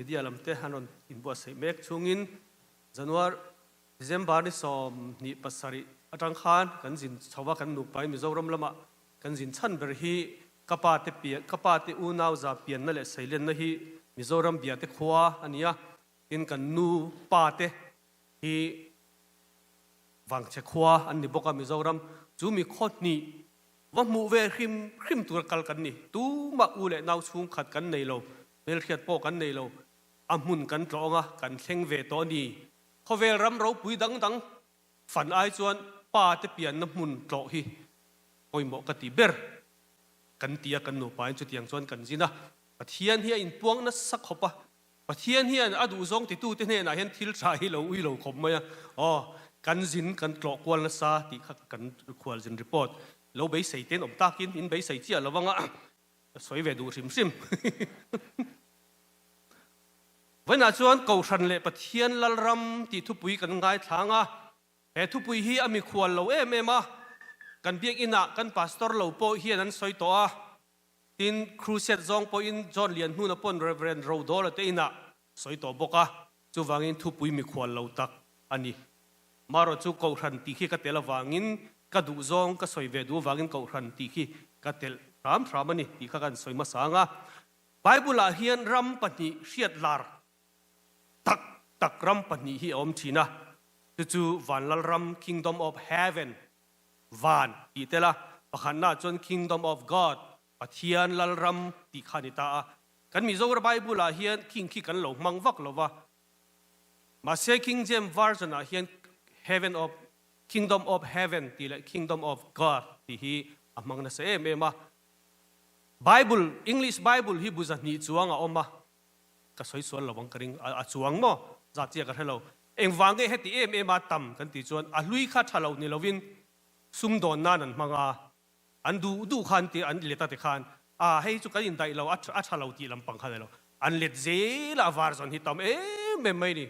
Media lam te an rawn inbuatsaih mek chungin Januar, December ni 27 atang khan kan zin chho a, kan nupa in Mizoram lamah kan zin chhan ber hi ka pa te pian, ka pa te unau za pianna leh seilenna hi Mizoram Biate khua a ni a, tin kan nu pa te hi Vangchhe khua an ni bawk a, Mizoram chu mi khaw hnih va hmuh ve hrim hrim tur kal kan ni. Tumah u leh nau chhungkhat kan nei lo, hmelhriat pawh kan nei lo. A hmun kan tlawng a, kan thleng ve tawh a ni. Khawvel ram ropui dang dang fan ai chuan pa te pianna hmun tlawh hi pawimawh ka ti ber kan ti a, kan nupain chutiang chuan kan zin a. Pathian hi a inpuang nasa khawp a, Pathian hian a duhzawng titute hnenah hian thil tha hi lo ui lo khawp mai a, aw, kan zin kan tlawh kual nasa tih kha kan khualzin report lo beisei ten awm takin in beisei chiah lo anga ka sawi ve duh hrim hrim. Vawiinah chuan Kohhran leh Pathian Lalram tih thupui kan ngaithlang a, he thupui hi a mikhual lo em em a, kan biakinah kan pastor lo pawh hian an sawi tawh a, Tin, Crusade zawng pawhin John Lianhnuna pawn Rev. Rodawla te inah sawi tawh bawk a, chuvangin thupui mikhual lo tak a ni. Marawh chu Kohhran tih khi ka tel avangin ka duh zawng ka sawi ve duh avangin Kohhran tih khi ka telh hram hram a ni tih kha kan sawi hmasa ang a. Bible-ah hian ram pahnih hriat lar tak tak ram pahnih hi a awm thin a, chu chu Vanlalram, Kingdom of Heaven, Van tih tel a, pakhatnaah chuan Kingdom of God, Pathian Lalram tih kha a ni ta a. Kan Mizora Bible-ah hian King khi kan lo hmang vak lo va. Mahse King James Version-ah hian Heaven of, Kingdom of Heaven tih leh Kingdom of God tih hi a hmang nasa em em a. Bible, English Bible hi bu 200 chuang a awm a. Ka sawi sual lo ang ka ring, a chuang maw? Zah chiah ka hre lo. Engvang nge heti em em a tam kan tih chuan a hlui kha tha lo ni lovin sumdawn nan an hmang a, an duh duh khan ti an let a ti khan a hei chu kan indaih lo a tha lo tih lampang kha ni lo, an let zel a var zawn hi tam em em mai ni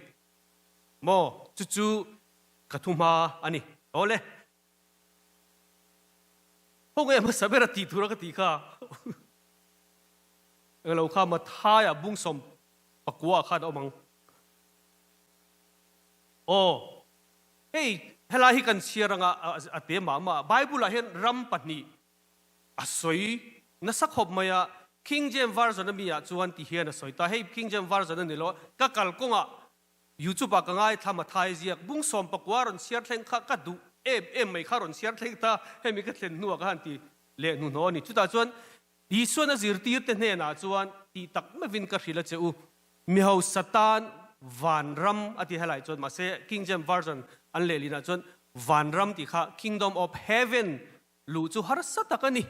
maw? Chu chu ka thu hma a ni. Awle. Khaw nge hmasa ber a tih tur a ka tih kha. Englo kha Mathai ah bung 19 ah khan a awm ang. Aw, hei helai hi kan chhiar anga a te mah mah. Bible ah hian ram pahnih a sawi nasa khawp mai a. King James Version ami ah chuan ti hian a sawi ta. Hei King James Version a ni lo a, ka kalkawngah YouTube ah ka ngaithla Mathai ziak bung 19 rawn chhiar thleng kha ka duh em em mai kha rawn chhiar thleng ta. Hemi ka thlen hnuah ka han ti leh hnuhnawh a ni. Chutah chuan Isuan a zirtirte hnenah chuan tih tak meuhin ka hrilh a che u, mi hausa tan vanram a ti helai chuan mahse King James Version an lehlinah chuan vanram tih kha Kingdom of Heaven luh chu harsa tak a ni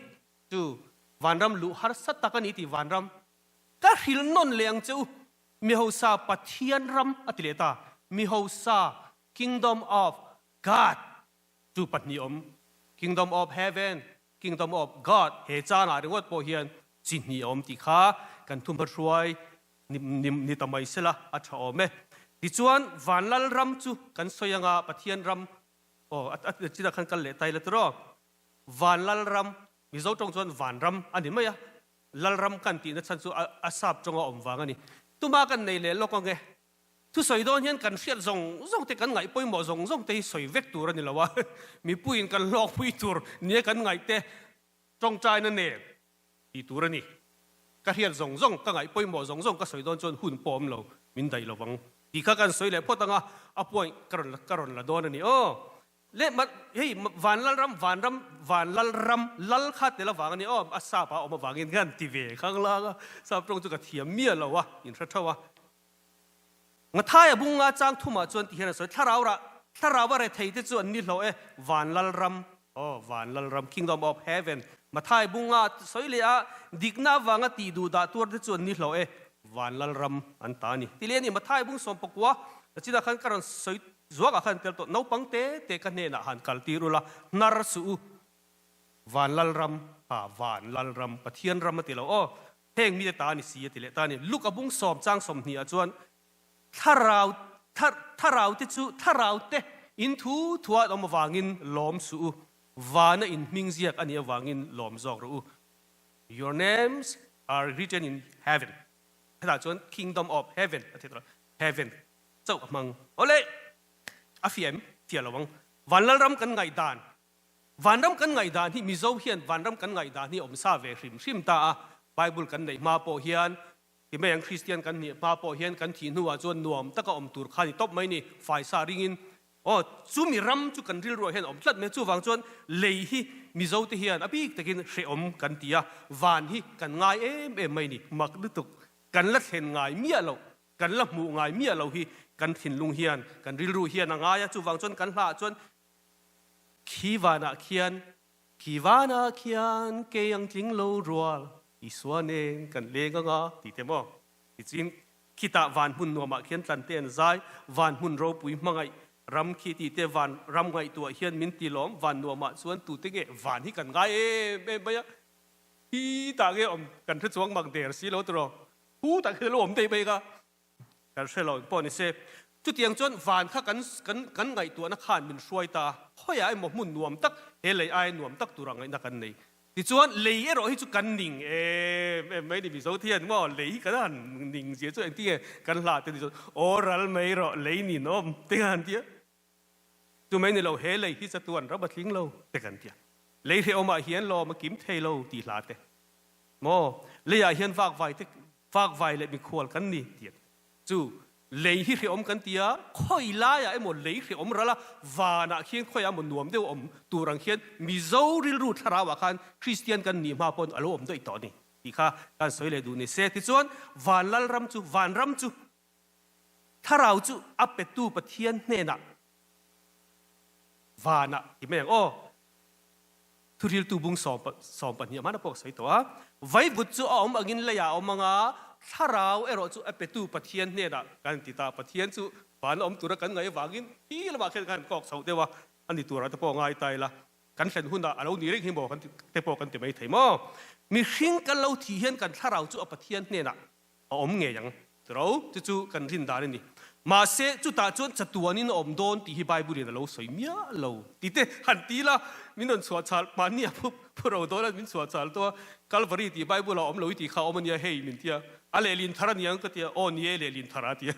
chu vanram luh harsa tak a ni tih vanram ka hrilh nawn leh ang che u, mi hausa Pathian ram a ti leh ta, mi hausa Kingdom of God chu pahnih awm Kingdom of Heaven Kingdom of God he chanah ringawt pawh hian chi hnih a awm tih kha kan thumhma hruai ni ta mai sela a tha awm e. Tichuan Vanlal ram chu kan sawi anga Pathian ram aw a chinah khan kal leh ta ila tiraw. Vanlal ram Mizo tawng chuan Vanram a ni mai a, Lalram kan tihna chhan chu a sap tawnga awm vang a ni. Tuma kan nei leh lawk ange. Thusawi dawn hian kan hriat zawng zawng te, kan ngaih pawimawh zawng zawng te hi sawi vek tur a ni lo a, mipuiin kan hlawkpui tur nia kan ngaih te tawngtaina nen tih tur a ni. Ka hriat zawng zawng, ka ngaih pawimawh zawng zawng ka sawi dawn chuan hun pawh awm lo, min daih lo vang tih kha kan sawi leh phawt ang a, a point ka rawn ka rawn la dawn a ni aw. Leh ma hei Vanlalram, Vanram, Vanlalram, Lal kha tel avang a ni aw, a sap a awm avangin kan ti ve khang lang a, sap tawng chu ka thiam miah lo a, in hre theuh a. Ngathaia bunga chang thumah chuan ti hian a sawi, Thlarau rah, thlarau a rethei te chu an ni hlawh e, van lalram, aw, van lalram, kingdom of heaven. Mathai bunga sawi leh a, dikna avanga tih duh dah tuar te chu an ni hlawh e, van lalram an ta a ni. Ti leh a ni, Mathai bung 19, chinah khan ka rawn sawi zuakah khan tel tawh, naupang te te ka hnenah han kal tir ula, hnar suh u, van lalram, ha, van lalram, Pathian ram a ti lo, aw, Heng mite ta a ni si a ti leh ta a ni. Luka bung sawm chang 20 ah chuan thlarau thlarau te chu thlarau te in thu thua an awm avangin lawm suh u, vana in hming ziak a nih avangin lawm zawk rawh u. Your names are written in heaven. Hetah chuan Kingdom of Heaven a ti tawh lo, Heaven chauh a hmang. Awle, a fiah em? Fiah lo ang. Vanlalram kan ngaihdan, Vanram kan ngaihdan hi Mizo hian vanram kan ngaihdan hi a awm sa ve hrim hrim ta a. Bible kan neih hma pawh hian, ti mai ang Kristian kan nih hma pawh hian kan thih hnuah chuan nuam taka awm tur kha a ni tawp mai ni, faisa ringin. Aw, chumi ram chu kan rilruah hian a awm tlat mai a, chuvang chuan lei hi Mizo te hian a bik takin hrehawm kan ti a, van hi kan ngai em em mai ni, mak lutuk kan la thlen ngai miah loh, kan la hmuh ngai miah loh hi kan thinlung hian, kan rilru hian a ngai a, chuvang chuan kan hlaah chuan khi vanah khian, khi vanah khian kei ang tling lo rual Isua nen kan leng anga tih te maw? Tichin khitah van hmun nuamah khian tlante an zai, van hmun ropui hmangaih ram khi tih te van ram ngaihtuah hian min ti lawm, van nuamah chuan tute nge van hi kan ngai em em mai a, khi tah nge awm kan hre chuang mang der si lo tiraw, khu tah khian a lo awm daih mai ka kan hre lo pawh ni se. Chutiang chuan van kha kan kan kan ngaihtuahna khan min hruai ta a, khawiah emaw hmun nuam tak he lei aia nuam tak tura ngaihna kan nei. Tichuan lei erawh hi chu kan ning em em mai ni Mizo thian maw lei hi kan han ning zia chu engtinge kan hlah te ni chuan aw ral mai rawh lei ninawm te kan han tia. Chu mai ni lo he lei hi chatuan ram a tling lo te kan tia. Lei hrehawmah hian lawm a kim thei lo tih hla te maw leiah hian vakvai te Fakvai leh mikhual kan ni tih chu lei hi hrehawm kan ti a, khawi laiah emaw lei hrehawm ral a, vanah khian khawiah emaw nuam deuh awm tur ang khian Mizo rilru thlarauah khan Kristian kan nih hma pawn a lo awm daih tawh a ni tih kha kan sawi leh duh ni se. Tichuan van lalram chu, vanram chu thlarau chu a petu Pathian hnenah vanah ti mai ang aw. Thuriltu bung 22 hmana pawh ka sawi tawh a, vaivut chu a awm angin leiah a awm ang a, thlarau erawh chu a petu Pathian hnenah kan ti ta. Pathian chu van a awm tura kan ngaih avangin hi lamah khian kan han kawk chhoh deuh a, a ni turah te pawh ngai ta ila, kan hlen hunah a lo ni reng hi maw kan ti te pawh kan ti mai thei maw? Mihring kan lo thih hian kan thlarau chu a Pathian hnenah A awm ngei ang tiro, chu chu kan rin dan a ni. Mahse, chutah chuan chatuanin a awm dawn tih hi Bible-in a lo sawi miah lo. Ti te han ti la, min rawn chhuah chal, mahni a phu phu ro dawn a, min chhuah chal tawh a, Calvary tih Bible-ah a awm lo i tih kha a awm a nia hei min ti a, a lehlin thar a niang ka ti a, aw ni e lehlin thar a ti a.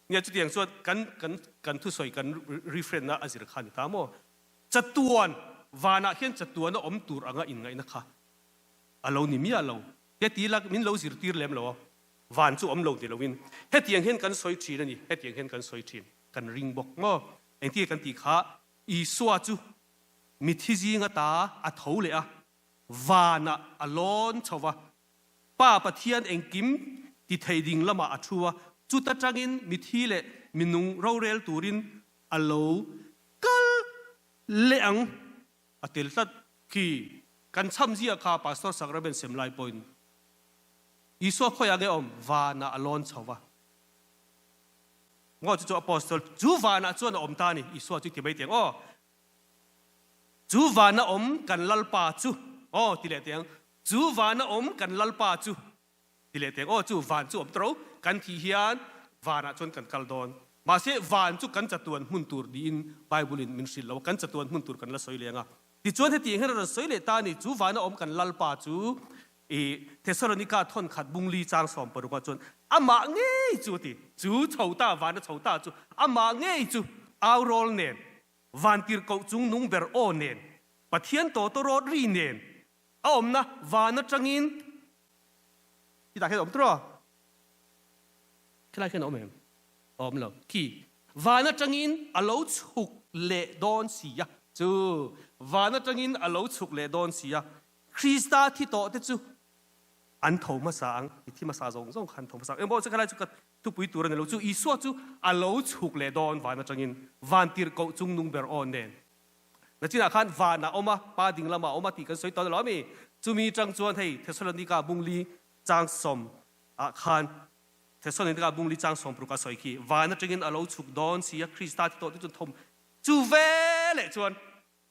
Nia chutiang chuan kan kan kan thusawi kan refriend-na a zir kha a ni ta maw? Chatuan, vanah hian chatuan a awm tur anga inngaihna kha a lo ni miah lo. Heti lak min lo zirtir lem lo a, van chu awm lo ti loin hetiang hian kan sawi thin a ni, hetiang hian kan sawi thin, kan ring bawk maw? Engtinge kan tih kha Isua chu mithi zinga ta a tho leh a, vanah a lawn chho va, Pa Pathian engkim ti thei ding lamah a thu a, chuta tangin mithi leh minung rorel turin a lo kal leh ang. A tel tlat khi kan chham zia kha Pastor Sacrament sem lai pawhin Isua khawiah nge awm? Vanah a lawn chho va. Ngaw chu chu Apostle chu vanah chuan a awm ta a ni. Isua chu ti mai teh ang aw. Chu vana awm kan Lalpa chu aw ti leh teh ang. Chu vana awm kan Lalpa chu Ti leh teng aw chu van chu awm tawh ro, kan thih hian vanah chuan kan kal dawn. Mahse van chu kan chatuan hmun tur niin Bible in min hrilh lo a, kan chatuan hmun tur kan la sawi leng a. Tichuan hetiang hian a rawn sawi leh ta a ni, chu vana awm kan Lalpa chu i Thessalonika thawn khat bungli chang 16 ah chuan amah ngei chu a ti, chu chho ta vana chho ta chu amah ngei chu aurawl nen, vantirhkoh chung nung ber aw nen, Pathian tawtawrawt ri nen a awmna van atangin Khitah khian a awm tur aw. Khilai khian a awm em? A awm lo. Khi van atangin a lo chhuk leh dawn si a. Chu van atangin a lo chhuk leh dawn si a. Krista thi tawh te chu an tho hmasa ang. I thi hmasa zawng zawng kha an tho hmasa ang. Engpawh chu khilai chu ka thupui tur a ni lo. Chu Isua chu a lo chhuk leh dawn van atangin van tirhkoh chungnung ber aw nen. Nachinah khan van a awm a, pa ding lamah a awm a tih kan sawi tawn alawm i. Chumi tang chuan hei Thessalonika bungli chang sawm ah khan Thessalonika bungli chang sawm paruk a sawi khi van atangin a lo chhuk dawn si a, Krista ti tawh te chuan thawm chu ve leh chuan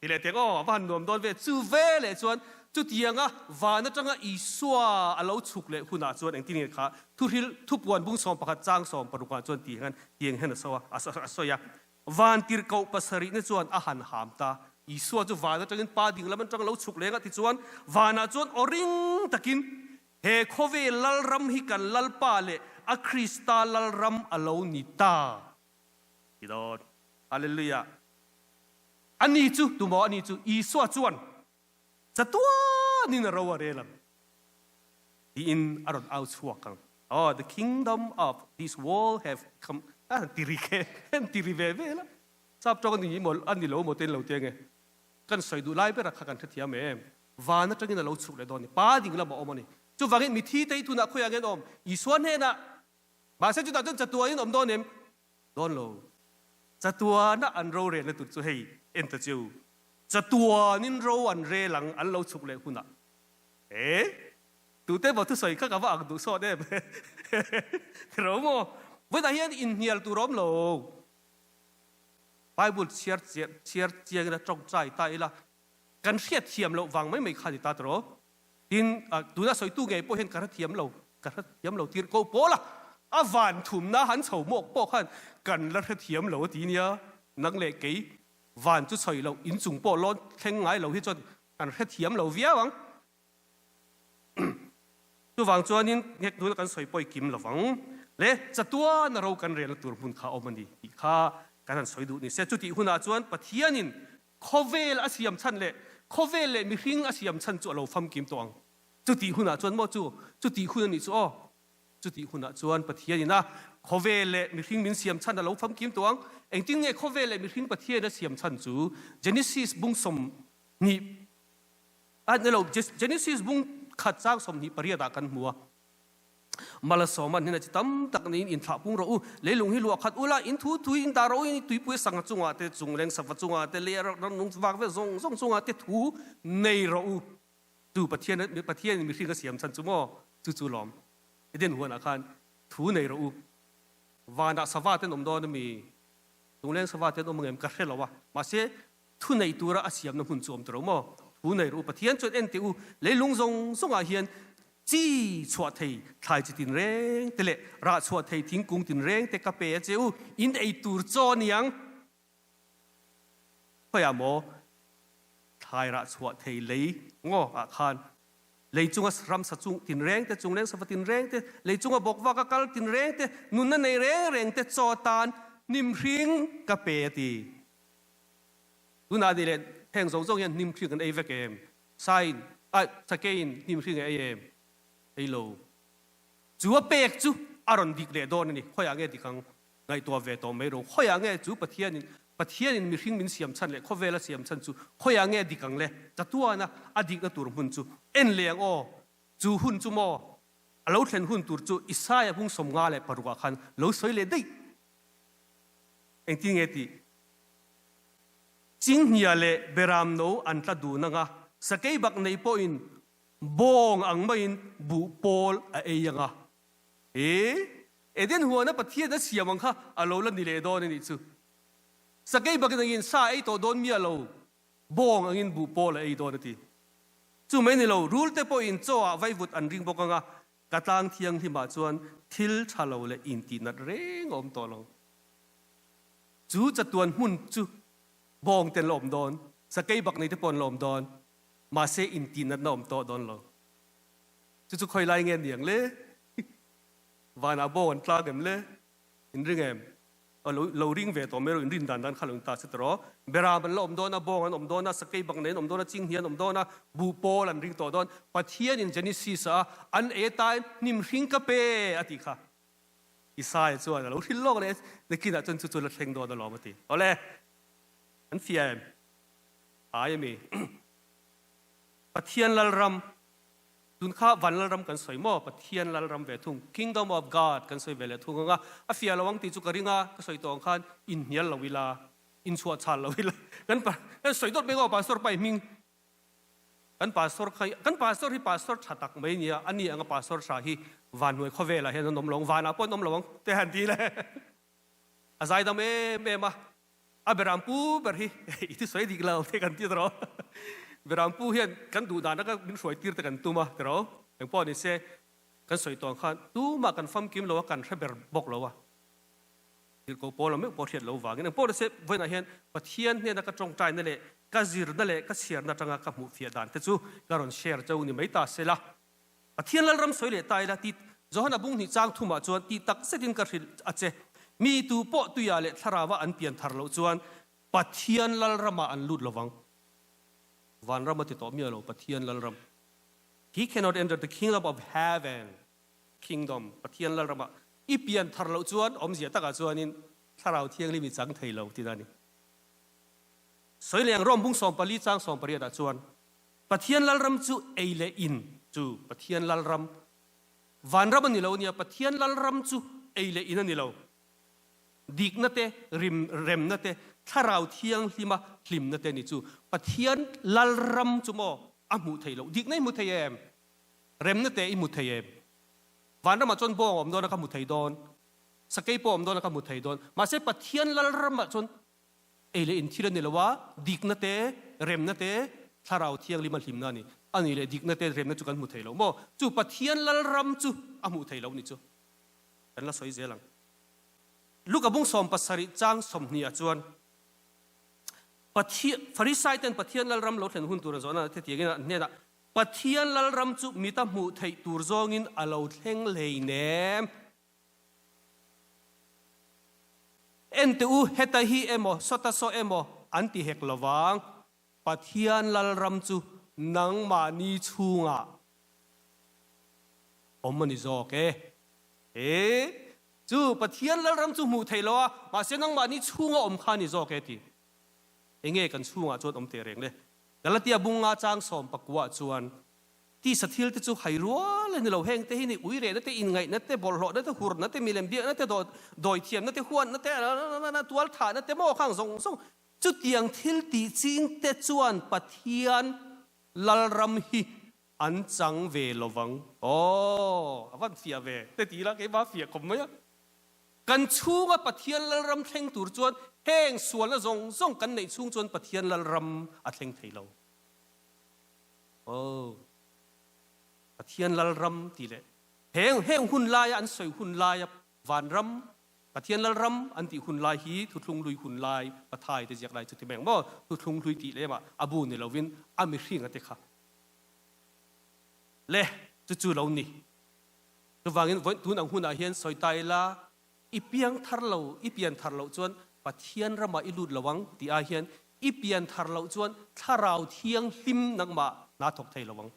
ti leh teng aw a va han nuam dawn ve chu ve leh chuan chutianga van atanga Isua a lo chhuk leh hunah chuan engtin nge kha thuhril thupuan bung 11 chang 16 ah chuan ti hian tiang hian a sawi a a sawi a. Vantirhkoh pasarihna chuan a han ham ta. Isua chu van atangin Pa ding lam atang lo chhuk leng a tichuan vanah chuan aw ring takin, He khawvel lalram hi kan Lalpa leh a Krista Lalram a lo ni ta ti dawn. Hallelujah! Ani chu tumaw ani chu Isua chuan chatuanin a ro a rel ang tiin a rawn au chhuak ang. Oh, the kingdom of this world have come a han ti ri khe, han ti ri ve vel a. Sap tawng a ni maw, a ni lo maw te in lo ti ange. Kan sawi duh lai berah kha kan hrethiam em? Van atangin a lo chhuk leh dawn a ni. Pa ding lamah a awm a ni. Chuvangin mithi te hi tunah khawiah nge an awm? Isua hnenah. Mahse chutah chuan chatuanin awm dawn em? Dawn lo. Chatuana an rorelna tur chu hei en ta chiu. Chatuanin ro an rel ang an lo chhuk leh hunah. E? Tute maw thusawi kha ka va ang duh sawt em? Ro maw? Vawiinah hian inhnial tur a awm lo. Bible chhiar chhiar chiang ila tawngtai ta ila kan hriat thiam loh vang mai mai kha ni ta tawh. Tin, tuna sawitu ngei pawh hian ka hrethiam lo, ka hrethiam lo tir ko pawl a, a van thumna han chho mawk pawh khan kan la hrethiam lo a ti nia, nang leh kei van chu sawi loh inchung pawh lawn thleng ngai lo hi chuan kan hrethiam lo viau ang. Chuvang chuanin nghek hnuna kan sawi pawi kim lovang le chatuan a ro kan relna tur hmun kha a awm a ni tih kha kan han sawi duh ni se. Chutih hunah chuan Pathianin khawvel a siam chhan leh khawvel leh mihring a siam chhan chu a lo famkim tawh ang. Chutih hunah chuan maw chu chutih hun a nih chu aw. Chutih hunah chuan Pathianin a khawvel leh mihring min siam chhan a lo famkim tawh ang. Engtin nge khawvel leh mihring Pathian a siam chhan chu Genesis bung 20 A ni lo, Genesis bung khat chang 28 ah kan hmu a. Malasawman hian a chi tam tak niin inthlah pung rawh u, leilung hi luah khat ula, in thu tui in dah rawh u, in tuipui sangha chungah te, chungleng sava chungah te, lei rannung vak vel zawng zawng chungah te thu nei rawh u. Chu Pathian Pathianin mihring a siam chhan chu maw? Chu chu lawm. Eden huanah khan thu nei rawh u. Vanah sava te an awm dawn a mi? Chungleng sava te an awm angem? Ka hre lo a. Mahse, Thu nei tura a siamna hmun chu awm ta lo maw? Thu nei rawh u, Pathian chuan en teh u, leilung zawng zawngah hian chi chhuah thei thlai chi tinreng te leh rah chhuah thei thingkung tinreng te ka pe a che u, in ei tur chaw a niang. Khawiah maw thlai rah chhuah thei lei ngaw ah khan lei chunga ramsa chung tinreng te, chungleng sava tinreng te, lei chunga bawkvak a kal tinreng te, nunna nei reng reng te chaw atan hnimhring ka pe a ti. Tunah ni leh heng zawng zawng hian hnim hring an ei vek em? Sain, ah, sakeiin hnim hring a ei em? Ei lo. Chu a pek chu a rawn dik leh dawn a ni. Khawiah nge dik ang? Ngaihtuah ve tawh mai ro. Khawiah nge chu Pathianin, Pathianin mihring min siam chhan leh khawvel a siam chhan chu khawiah nge dik ang le? Chatuana a dikna tur hmun chu en leh ang aw. Chu hun chu maw? A lo thlen hun tur chu Isaia hmung 56 ah khan lo sawi leh daih. Engtin nge tih? Chinghnia leh beram no an tla dun ang a, sakei bak nei pawhin bawng ang maiin buh pawl a ei ang a. He Eden huana Pathian a siam ang kha a lo la ni leh dawn a nih chu. Sakei bakin angin sa a ei tawh dawn miah lo, bawng angin buh pawl a ei dawn a ti. Chu mai ni lo, rul te pawhin chaw ah vaivut an ring bawk ang a, ka tlang thianghlimah chuan thil tha lo leh intihnat reng a awm tawh lo. Chu chatuan hmun chu bawng te an la awm dawn, sakei bak nei te pawh an la awm dawn, mahse intihnatna awm tawh dawn lo. Chu chu khawi lai nge niang le? Vanah bawng an tlak em le? In ring em? Aw lo lo ring ve tawh mai rawh, in rin dan dan kha lo in ta se ta rawh. Beram an la awm dawn a, bawng an awm dawn a, sakei bak nei an awm dawn a, chinghnih an awm dawn a, buh pawl an ring tawh dawn. Pathianin Genesis-a an ei atan hnim hring ka pe a tih kha. Isaiah chuan a lo hrilh lawk leh nakinah chuan chu chu la thleng dawn alawm a ti. Awle, an fia em? Ai a mi. Pathian Lalram, tun kha van Lalram kan sawi maw? Pathian Lalram ve thung, Kingdom of God kan sawi ve leh thung ang a, a fia lo ang tih chu ka ring a, ka sawi tawh ang khan inhnial lo ila, inchhuah chhal lo ila, kan sawi dawt mai ngawh Pastor pa i hming. Kan pastor kha kan pastor hi pastor tha tak mai nia, a ni anga pastor tha hi vanhnuai khawvelah hian an awm lo ang, vanah pawh an awm lo ang te han ti le. A zaidam em em a, a beram pu ber hi i thusawi dik lo te kan ti tawh. Beram pu hian kan duh dan anga min hruai tir te kan tum a tiraw. Engpawh ni se kan sawi tawh ang khan tumah kan famkim lo a, kan hre ber bawk lo a. Tirhkoh pawl ang meuh pawh hriat lo vangin engpawh nise vawiinah hian Pathian hnena ka tawngtaina leh ka zirna leh ka chhiarna atanga ka hmuhfiah dan te chu ka rawn share cheu ni mai ta sela. Pathian Lalram sawi leh ta ila ti. Johana bung hnih chang thumah chuan tih tak zetin ka hrilh a che, Mi tu pawh tuiah leh thlarauah an pian thar loh chuan Pathian lalramah an lut lovang. Vanram a ti tawh miah lo, Pathian lalram. He cannot enter the kingdom of heaven, kingdom, Pathian lalramah i pian thar loh chuan awmzia takah chuanin Thlarau Thianghlim i chang thei lo tih a ni. Sawi leh ang Rom bung 14 chang 18 ah chuan Pathian lalram chu ei leh in chu Pathian lalram vanram a ni lo nia, Pathian lalram chu ei leh in a ni lo. Dikna te, rim remna te, Thlarau Thianghlima hlimna te ni chu Pathian lalram chu maw a hmuh theih loh. Dikna i hmu thei em? Remna te i hmu thei em? Vanramah chuan bawng a awm dawn a ka hmu thei dawn, sakei pawh a awm dawn a ka hmu thei dawn. Mahse Pathian lalramah chuan Ei leh in thil a ni lo a, dikna te, remna te, Thlarau Thianghlim a hlimna a ni. A nih leh dikna te, remna chu kan hmu thei lo maw? Chu Pathian Lalram chu a hmuh thei lo ni chu kan la sawi zel ang. Luka bung 17 chang 20 ah chuan Pathian, Farisai ten Pathian Lalram lo thlen hun tur an zawhna hetiangin an hnenah, Pathian Lalram chu mita hmuh theih tur zawngin a lo thleng hleinem. Ente u, heta hi emaw, sawta saw emaw an ti hek lo vang. Pathian Lalram chu nangmahni chhungah awm a ni zawk e. He chu Pathian Lalram chu hmuh theih lo a, mahse nangmahni chhunga awm kha a ni zawk e ti. Enge kan chhungah chuan awm teh reng le? Galatia bunga chang 19 chuan Tisa thil te chu hai rual a ni lo. Heng te hi ni uirehna te, inngaihna te, bawlhhlawhna te, hurna te, milem biakna te, dawithiamna te, huatna te, tualthahna te maw khang zawng zawng. Chutiang thil tih ching te chuan Pathian Lalram hi an chang ve lo vang. Aw, a van fiah ve te ti ila keimah a fiah khawp mai a. Kan chhunga Pathian Lalram thleng tur chuan heng sualna zawng zawng kan neih chhung chuan Pathian Lalram a thleng thei lo. Aw, Pathian Lalram tih leh heng heng hun laia an sawi hun laia vanram, Pathian Lalram an tih hun lai hi thuthlung hlui hun lai Pathai te ziak lai chu ti mai ang maw? Thuthlung hlui tih lemah a bu ni lovin a mihringa te kha le chu chu lo ni. Chuvangin vawi tun ang hunah hian sawi ta ila I piang thar lo, i pian thar loh chuan Pathian ramah i lut lo ang tih ai hian i pian thar loh chuan Thlarau Thianghlim nangmah hna thawk thei lo ang.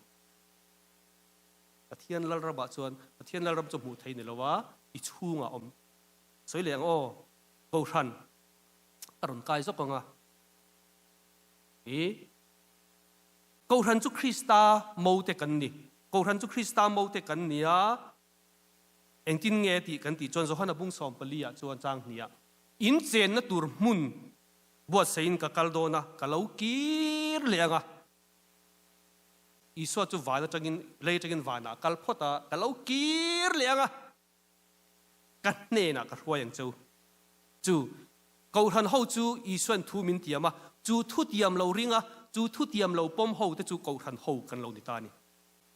Pathian Lalramah chuan Pathian Lalram chu hmuh thei ni lo a, i chhungah awm. Sawi leh ang aw, Kohhran a rawn kai zawk ang a. I Kohhran chu Krista mote kan ni. Kohhran chu Krista mote kan ni a. Engtin nge tih kan tih chuan Johana bung 14 ah chuan chang hnih ah in chenna tur hmun buatsaihin ka kal dawn a, ka lo kir leh ang a. Isua chu van atangin, lei atangin vanah a kal phawt a, ka lo kir leh ang a, ka hnenah ka hruai ang cheu. Chu Kohhran ho chu Isua'n thu min tiam a, chu thu tiam lo ring a, chu thu tiam lo pawm ho te chu Kohhran ho kan lo ni ta a ni.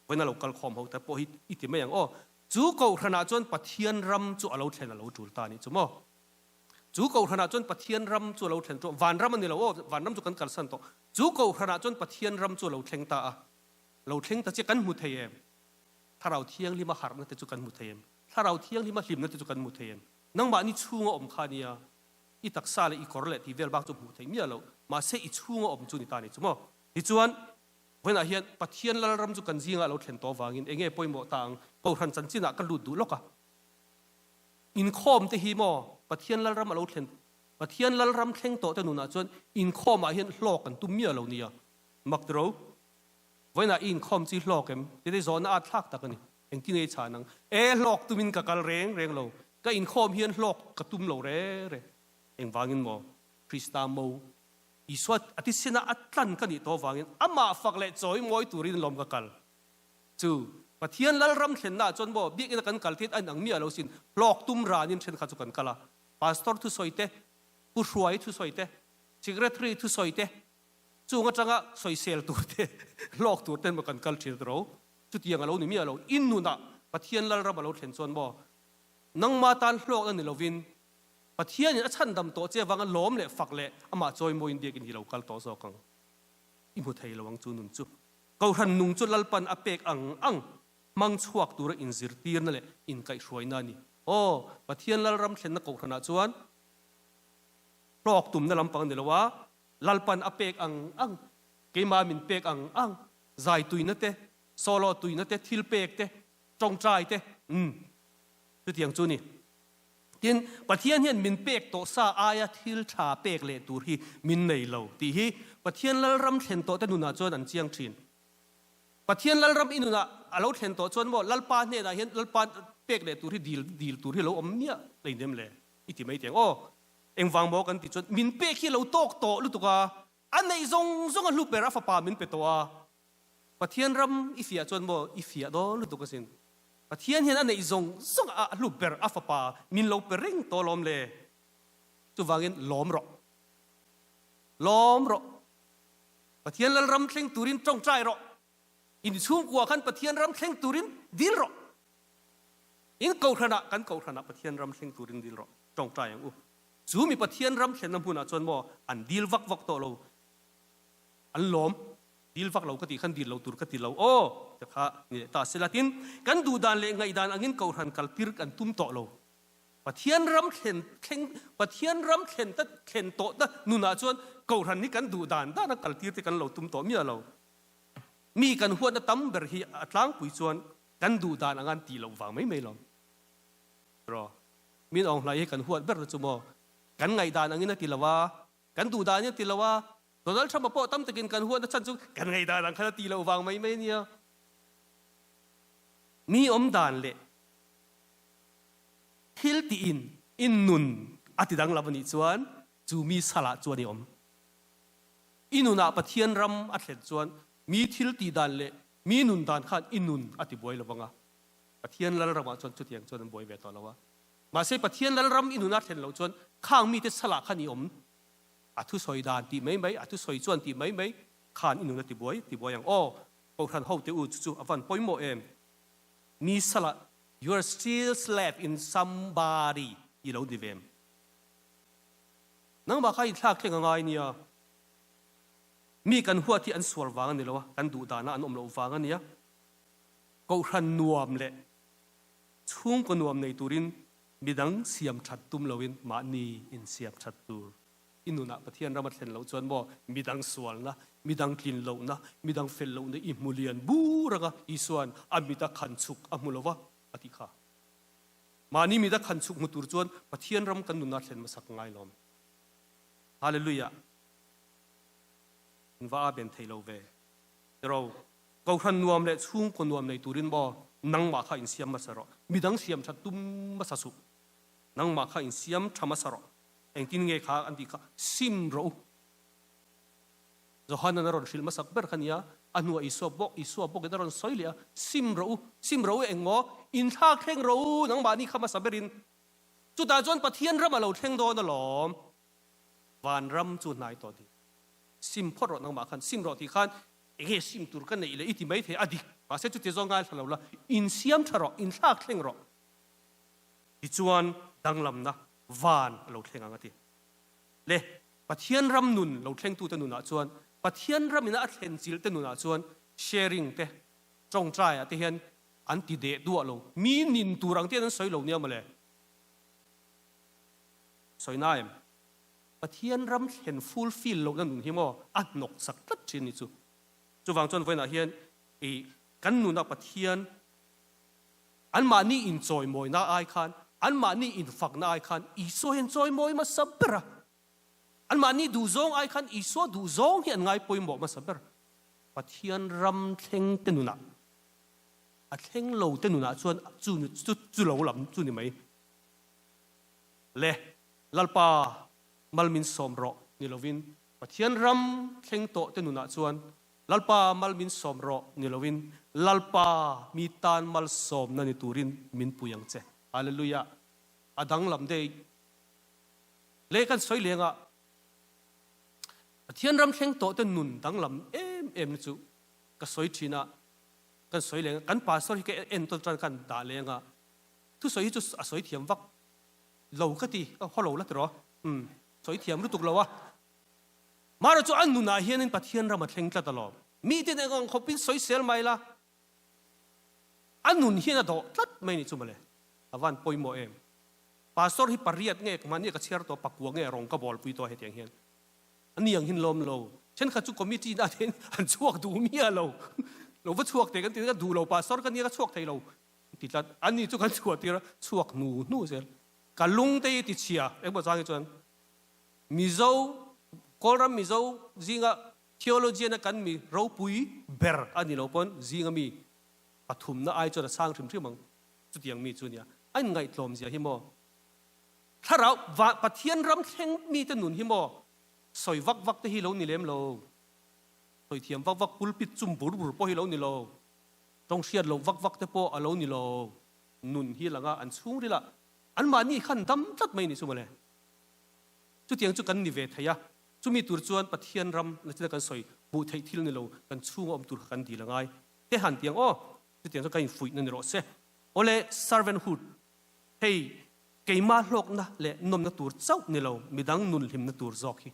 Vawiin a lo kal khawm ho te pawh hi i ti mai ang aw. Chu Kohhranah chuan Pathian ram chu a lo thlen a lo tul ta a nih chu maw? Chu Kohhranah chuan Pathian ram chu a lo thlen chu vanram a ni lo aw, vanram chu kan kalsan tawh. Chu Kohhranah chuan Pathian ram chu a lo thleng ta a, lo thleng ta chiah kan hmu thei em? Thlarau Thianghlima harhna te chu kan hmu thei em? Thlarau Thianghlima hlimna te chu kan hmu thei em? Nangmahni chhunga awm kha nia, i taksa leh i kawr leh tih vel bak chu hmuh theih miah loh, mahse i chhunga awm chu ni ta a nih chu maw? Tichuan, Vawiinah hian Pathian Lalram chu kan zingah a lo thlen tawh avangin eng nge pawimawh ta ang? Kohhran chanchinah ka lut duh lawk a. Inkhawm te hi maw Pathian Lalram a lo thlen Pathian Lalram thleng tawh te nunah chuan inkhawmah hian hlawk an tum miah lo nia. Mak tiro. Vawiinah i inkhawm chu i hlawk em? Tite zawhna at thlak tak a ni. Engtin nge i chhan ang? E hlawk tumin ka kal reng reng lo. Ka inkhawm hian hlawk ka tum lo reng reng. Engvangin maw? Krista mo Isua a tisina a tlan ka nih tawh avangin amah fak leh chawi mawi turin lawm ka kal. Chu Pathian Lalram thlennaah chuan maw biakina kan kal theih a inang miah lo sin, hlawk tum ranin thenkhat chu kan kal a. Pastor thusawi te, Pu Hruai thusawi te, Secretary thusawi te, chung atanga sawisel tur te, hlawk tur ten maw kan kal thin ro. Chutiang a lo ni miah lo. In nunah Pathian Lalram a lo thlen chuan maw nangma tan hlawkna ni lovin Pathianin a chhandam tawh che avanga lawm leh fak leh amah chawimawiin biakinn hi lo kal tawh zawk ang. I hmu thei lo ang chu nun chu. Kohhran nung chu Lalpan a pek ang ang. hmang chhuak tura inzirtirna leh inkaihhruaina a ni. Aw, Pathian Lalram thlenna kohhranah chuan hlawk tumna lampang a ni lo a, Lalpan a pek ang ang, keimah min pek ang ang, zai tuina te, solo tuina te, thil pek te, tawngtai te, umm, chutiang chu a ni. Tin, Pathian hian min pek tawh sa aia thil tha pek leh tur hi min nei lo tih hi Pathian Lalram thlen tawh te nunah chuan an chiang thin. Pathian Lalram i nunah a lo thlen tawh chuan maw Lalpa hnenah hian Lalpa pek leh tur hi dil dil tur hi lo awm miah lei nem le i ti mai teng aw. Engvang maw kan ti chuan min pek hi lo tawk tawh lutuk a, a neih zawng zawng a hlu ber a fapa min pe tawh a. Pathian ram i fiah chuan maw i fiah dawn lutuk asin. Pathian hian a neih zawng zawng a hlu ber a fapa min lo pe reng tawh alawm le. Chuvangin lawm rawh. Lawm rawh. Pathian Lalram thleng turin tawngtai rawh. In chhungkua khan Pathian ram thleng turin dil rawh. In kohhranah, kan kohhranah Pathian ram thleng turin dil rawh. Tawngtai ang u. Chu mi Pathian ram thlenna hmunah chuan maw an dil vak vak tawh lo. An lawm. Dil vak lo ka tih khan dil lo tur ka ti lo aw te kha ni leh ta sela. Tin, kan duhdan leh ngaihdan angin kohhran kaltir kan tum tawh lo. Pathian ram thlen thleng Pathian ram thlen ta thlen tawh ta nunah chuan Kohhran hi kan duh dan dan a kaltir te kan lo tum tawh miah lo. Mi kan huatna tam ber hi a tlangpui chuan kan duh dan anga an tih loh vang mai mai lo. Ro. Min awng hlai hi kan huat ber te chu maw kan ngaihdan angin a ti lo a, kan duh dan in a ti lo a, Donald Trump a pawh tam takin kan huatna chhan chu kan ngaihdan ang khan a tih loh vang mai mai a nia. Mi awm dan leh Thil tiin in nun a ti danglam a nih chuan chu mi salah chuan i awm. I nunah Pathian ram a thlen chuan mi thil tih dan leh mi nun dan khan i nun a ti buai lo vang a. Pathian Lalramah chuan chutiang chuan an buai ve tawh lo a. Mahse Pathian Lalram i nuna thlen loh chuan khang mite salah khan i awm. A thusawi dan tih mai mai, a thusawi chuan tih mai mai khan i nun a ti buai ti buai ang. Aw, Kohhran hote u chu chu a van pawimawh em? Mi salah You are still slave in somebody i lo ni ve em? Nangmah kha i thlak thleng a ngai nia. Mi kan huat hi an sual vang a ni lo a, kan duh dana an awm loh vang a nia. Kohhran nuam leh chhungkaw nuam nei turin midang siam that tum loin mahni insiam that tur. I nunah Pathian ram a thlen loh chuan maw midang sualna, midang tlin lohna, midang fel lohna i hmu lian bur anga Isua'n a mit a khan chhuk a hmu lo va a tih kha. Mahni mit a khan chhuk hmu tur chuan Pathian ram kan nunah thlen hmasak ngai lawm. Hallelujah! In va a ben thei lo ve. Tiro, Kohhran nuam leh chhungkaw nuam nei turin maw nangmah kha insiam hmasa rawh. Midang siam that tum hmasa suh. Nangmah kha insiam tha hmasa rawh. Engtin nge kha an tih kha sim rawh u. Johanan a rawn hrilh hmasak ber kha nia, a hnuah Isua bawk, Isua bawkin a rawn sawi leh a, sim rawh u, sim rawh u engmaw, inthlak thleng rawh u, nangmahni kha hmasa berin. Chutah chuan Pathian ram a lo thleng dawn alawm, van ram chu hnai tawh tih. Sim phawt rawh nangmah khan, sim rawh tih khan enge sim tur ka neih leh i ti maithei a dik, mahse chuti zawng ngaithla lo la, insiam tha rawh, inthlak thleng rawh. Tichuan danglamna van a lo thleng ang a ti. Le, Pathian ram nun lo thlengtute nunah chuan, Pathian ram ina a thlen chilhte nunah chuan sharing te, tawngtaiah te hian an ti deh duah lo. Mi nin tur ang te hian an sawi lo nia mawle. Sawi na em? Pathian ram thlen fulfill lohna nun hi maw a hnawk sak tlat thin ni chu. Chuvang chuan vawiinah hian i kan nuna Pathian Anmahni inchawimawina ai khan, anmahni infakna ai khan Isua hian chawimawi hmasa ber a. Anmahni duhzawng ai khan Isua duhzawng hi an ngai pawimawh hmasa ber. Pathian ram thleng te nunah, a thleng lo te nunah chuan chu chu chu lo lam chu ni mai. Le, Lalpa mal min sawm rawh ni lovin Pathian ram thleng tawh te nunah chuan Lalpa mal min sawm rawh ni loin Lalpa mi tan malsawmna ni turin min pui ang che. Hallelujah. A danglam dei leh kan sawi leng a, Pathian ram thleng tawh te nun danglam em em na chu ka sawi thin a, kan sawi leng a, kan pastor hi ka entawn tan kan dah leng a, thusawi hi chu a sawi thiam vak lo ka ti, ka haw lo la tiraw, umm sawi thiam lutuk lo a. Mara chu a nunah hianin Pathian ram a thleng tlat alawm. Miten eng ang khawpin sawisel mai la. A nun hian a dawh tlat mai nih chu mawle. A van pawimawh em. Pastor hi pariat nge mahni ka chhiar tawh pakua nge rawng ka bawlpui tawh hetiang hian. A ni ang hin lawm lo. Thenkhat chu committee na te an chhuak duh miah lo. Lo va chhuak teh kan ti ka duh lo pastor ka nia ka chhuak thei lo ti tlat. A ni chu kan chhuah tir a chhuak hnu hnu zel. Ka lung te hi ti chhia engmaw chang hi chuan Mizo Kawlram Mizo zinga theologian a kan mi ropui ber a ni lo pawn zinga mi pathumna ai chuan a sang hrim hrim ang. Chutiang mi chu nia. A inngaihtlawm zia hi maw? Thlarau va Pathian ram thleng mite nun hi maw sawi vak vak te hi lo ni lem lo. Sawi thiam vak vak pulpit chum bur bur pawh hi lo ni lo. Tawng hriat loh vak vak te pawh a lo ni lo. Nun hi langa an chhungril ah anmahni khan dam tlat mai ni chu mawle. Chutiang chu kan ni ve thei a. Chumi tur chuan Pathian ram nachina kan sawi hmuh theih thil ni lo kan chhunga awm tur kha kan dil a ngai. Te han tiang aw. Chutiang chuan kan infuihna ni rawh se. Awle servanthood hei keimah hlawkna leh nawmna tur chauh ni lo, midang nun hlimna tur zawk hi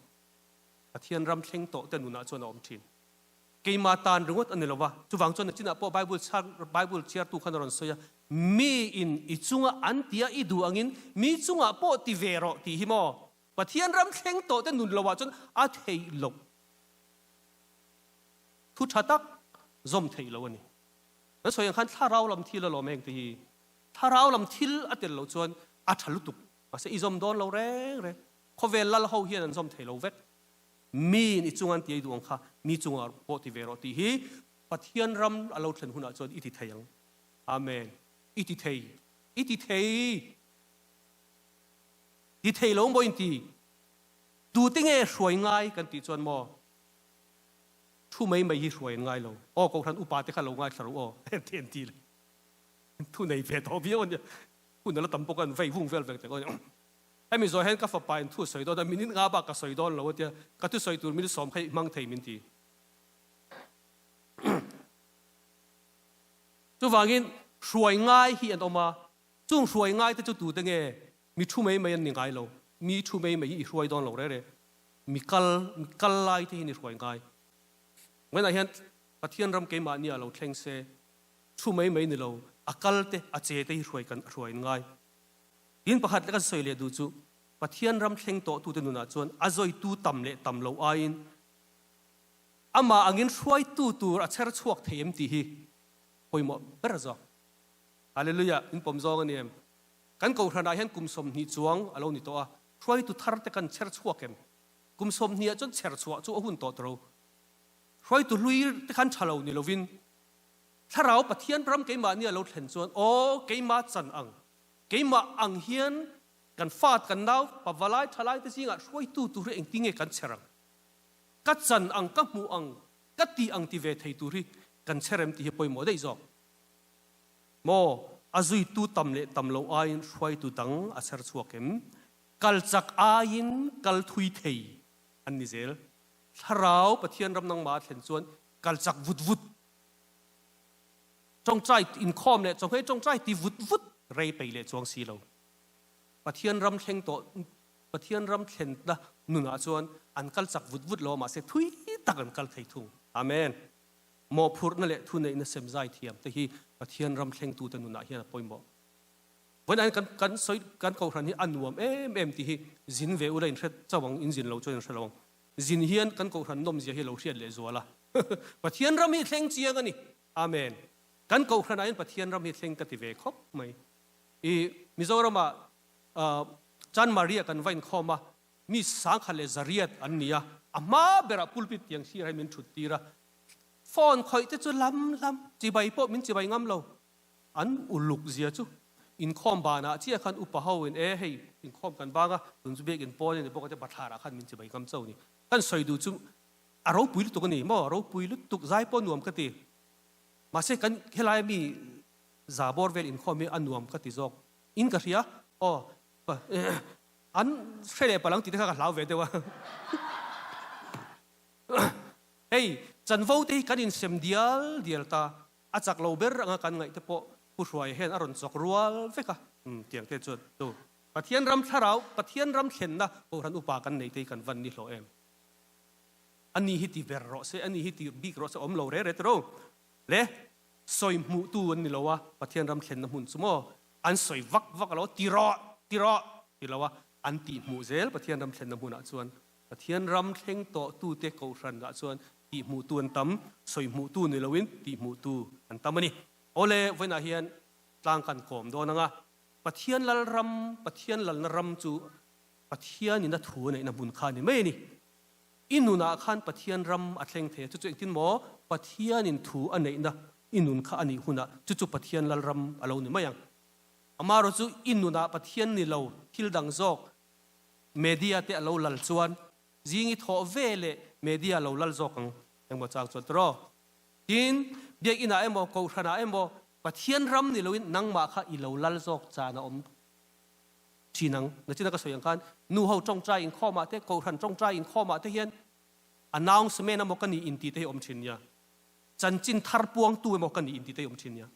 Pathian ram thleng tawh te nunah chuan a awm thin. Keimah tan ringawt a ni lo va, chuvang chuan nachinah pawh Bible chhar Bible chhiartu khan a rawn sawi a, miin i chunga an tia i duh angin mi chungah pawh ti ve rawh tih hi maw Pathian ram thleng tawh te nun loah chuan a theih loh. Thu tha tak zawm theih loh a ni. Kan sawi ang khan thlarau lam thil alawm heng te hi. Thlarau lam thil a tel loh chuan a tha lutuk. Mahse i zawm dawn lo reng reng. Khawvel lal ho hian an zawm thei lo vek. Miin i chunga an ti ei duh ang kha mi chungah pawh ti ve rawh tih hi Pathian ram a lo thlen hunah chuan i ti thei ang. Amen. I ti thei. I ti thei. Ti thei lo maw in ti? Tute nge hruai ngai kan tih chuan maw? Thu mai mai hi hruai an ngai lo. Aw Kohhran upa te kha lo ngaithla ru aw ti an ti le. Thu nei ve tawh viau a nia. Hun a la tam bawk a an vei vung vel vek tek a nia. Hemi zawh hian ka fapa in thu a sawi dawn a, minute nga bak ka sawi dawn lo a tia, ka thusawi tur min sawm kha i hmang thei min ti. Chuvangin hruai ngai hi an awm a, chung hruai ngai te chu tute nge? Mi thu mai mai an ni ngai lo. Mi thu mai mai hi i hruai dawn lo reh reh. Mi kal, mi kal lai te hi ni hruai ngai. Vawiinah hian Pathian ram keimahni ah lo thleng se, thu mai mai ni lo, a kal te, a che te hi hruai kan hruai in ngai. Tin pakhat leh kan sawi leh duh chu, Pathian ram thleng tawh tute nunah chuan a zawitu tam leh tam lo aiin amah angin hruaitu tur a chher chhuak thei em tih hi pawimawh ber zawk. Hallelujah, in pawm zawng a ni em? Kan kohhranah hian kum 20 chuang a lo ni tawh a, hruaitu thar te kan chher chhuak em? Kum 20 ah chuan chher chhuah chu a hun tawh tawh lo. Hruaitu hlui te khan tha lo ni lovin Thlarau Pathian ram keimahni a lo thlen chuan aw keimah chan ang, keimah ang hian kan fa kan nau pavalai thalai te zingah hruaitu tur hi engtin nge kan chher ang? Ka chan ang, ka hmuh ang, ka tih ang ti ve thei tur hi kan chher em tih hi pawimawh daih zawk. Maw a zuitu tam leh tam lo aiin hruaitu dang a chher chhuak em? Kal chak aiin kal thui thei an ni zel. Thlarau Pathian ram nangmah a thlen chuan kal chak vut vut, tawngtai inkhawm leh chawhmeh tawngtai ti vut vut rei peih leh chuang si lo. Pathian ram thleng tawh Pathian ram thlenna nunah chuan an kal chak vut vut lo a mahse thui tak an kal thei thung. Amen. Mawhphurhna leh thuneihna semzai thiam te hi Pathian ram thlengtute nunah hian a pawimawh. Vawiin kan kan sawi kan kohhran hi a nuam em em tih hi zin ve ula inhre chauh ang, in zin lo chuan inhre lo ang. Zin hian kan kohhran nawmzia hi lo hriat leh zual a. Pathian ram hi thleng chiang a ni. Amen. Kan kohhranah hian Pathian ram hi thleng ka ti ve khawp mai. I Mizoramah Chanmari-ah kan va inkhawm a, mi sangkhat leh zariat an ni a, a hma berah pulpit tiang sirah hian min thut tir a. Phone khawih te chu lam lam, chibai pawh min chibai ngam lo. An uluk zia chu inkhawm banah chiah khan upa ho in e hei inkhawm kan bang a, tun chu biakin pawn a ni bawk a tia bathlar ah khan min chibai ngam chauh a ni. Kan sawi duh chu a ropui lutuk a ni maw, a ropui lutuk zai pawh nuam ka ti. Mahse kan helai mi za bawr vel inkhawm hi a nuam ka ti zawk in ka hria. Aw an hre leh palang tih te kha ka hlau ve deuh a. Hei chanvo te hi kan insem dial dial ta. A chak lo ber anga kan ngaih te pawh Pu Hruaia hian a rawn chawk rual vek a, umm tiang te chuan chu Pathian ram thlarau, Pathian ram thlenna Kohhran upa kan nei te hi kan van ni hlawh em? A ni hi ti ber rawh se, a ni hi ti bik rawh se awm lo re re tiro le. Sawi hmuhtu an ni lo a, Pathian ram thlenna hmun chu maw an sawi vak vak lo, ti rawh, ti rawh ti lo a, an tih hmuh zel Pathian ram thlenna hmunah chuan. Pathian ram thleng tawhtute kohhranah chuan tih hmuhtu an tam, sawi hmuhtu ni loin tih hmuhtu an tam a ni. Awle, vawiinah hian tlang kan kawm dawn ang a, Pathian lal ram, Pathian lalna ram chu Pathianin a thu a neihna hmun kha a ni mai a ni. I nunah khan Pathian ram a thleng thei a, chu chu engtin maw? Pathianin thu a neihna i nun kha a nih hunah chu chu Pathian lalram a lo ni mai ang. Amaherawh chu i nunah Pathian ni lo thil dang zawk media te a lo lal chuan zing i thawh ve leh media a lo lal zawk ang engmaw chang chuan tawh. Tin, biakinah emaw kohhranah emaw Pathian ram ni loin nangmah kha i lo lal zawk chan a awm. Thin ang. Nachina ka sawi ang khan nu ho tawngtai inkhawmah te, kohhran tawngtai inkhawmah te hian announcement emaw ka nih inti te hi awm thin nia. Chanchin thar puangtu emaw ka nih inti te hi awm thin nia.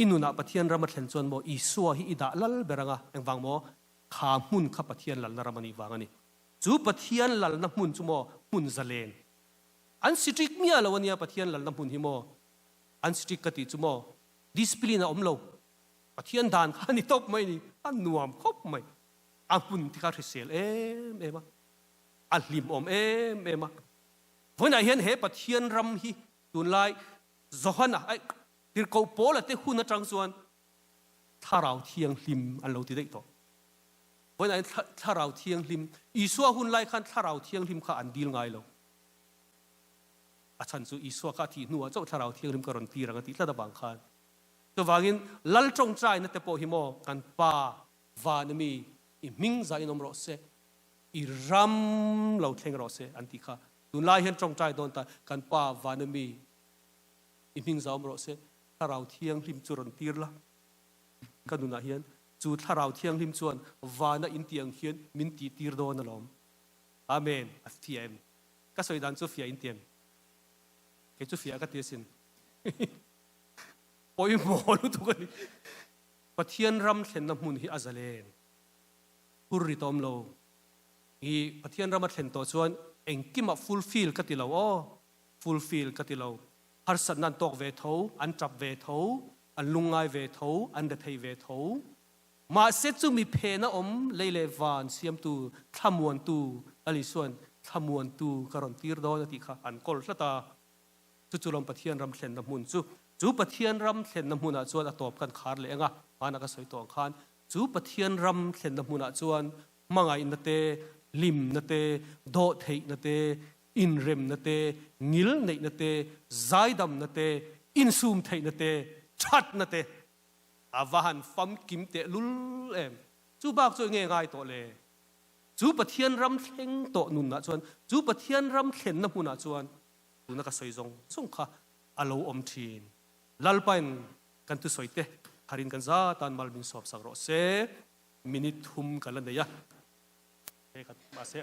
I nunah Pathian ram a thlen chuan maw Isua hi i dah lal ber anga, engvang maw? Kha hmun kha Pathian lalna ram a nih vang a ni. Chu Pathian lalna hmun chu maw hmun zalen. An strict miah lo a nia Pathian lalna hmun hi maw. An strict ka tih chu maw discipline a awm lo. Pathian dan kha a ni tawp mai ni, a nuam khawp mai. A hmun te kha hrisel em em a, a hlimawm em em a. Vawiinah hian he Pathian ram hi tunlai Johana, ai, Tirhkoh Paula te hun atang chuan Thlarau Thianghlim an lo ti daih tawh. Vawiinah hian Thlarau Thianghlim, Isua hun lai khan Thlarau Thianghlim kha an dil ngai lo. A chhan chu Isua kha a thih hnuah chauh Thlarau Thianghlim ka rawn tir ang a tih tlat avang khan. Chuvangin Lal tawngtaina te pawh hi maw kan Pa van ami i hming zah in awm rawh se, i ram lo thleng rawh se an tih kha. Tunlai hian tawngtai dawn ta kan Pa van ami i hming zah awm rawh se, Thlarau Thianghlim chu rawn tir la ka nunah hian chu Thlarau Thianghlim chuan vana in tih ang hian min tih tir dawn alawm. Amen. A fiah em? Ka sawi dan chu fiah in ti em? Kei chu fiah ka ti asin. Pawimawh lutuk a ni. Pathian ram thlenna hmun hi a zalen phur ri tawm lo. I Pathian ram a thlen tawh chuan engkimah fulfill ka ti lo aw, fulfill ka ti lo. Harsatna an tawk ve tho, an tap ve tho, an lungngai ve tho, an rethei ve tho. Mahse chumi phena awm lei leh van siamtu, thlamuantu, Lal Isua'n thlamuantu ka rawn tir dawn a tih kha an kawl tlat a. Chu chu lawm Pathian ram thlenna hmun chu. Chu Pathian ram thlenna hmunah chuan a tawp kan khar leh ang a, hmanah ka sawi tawh ang khan, chu Pathian ram thlenna hmunah chuan hmangaihna te, hlimna te, dawhtheihna te, inremna te, ngilneihna te, zaidamna te, insumtheihna te, thatna te a va han famkim tehlul em! Chu bak chu enge ngai tawh le? Chu Pathian ram thleng tawh nunah chuan, chu Pathian ram thlenna hmunah chuan Tuna ka sawi zawng zawng kha a lo awm thin. Lalpain kan thusawi te harin kan za tan mal min sawp sak rawh se. Minute thum ka la nei a. He ka mahse.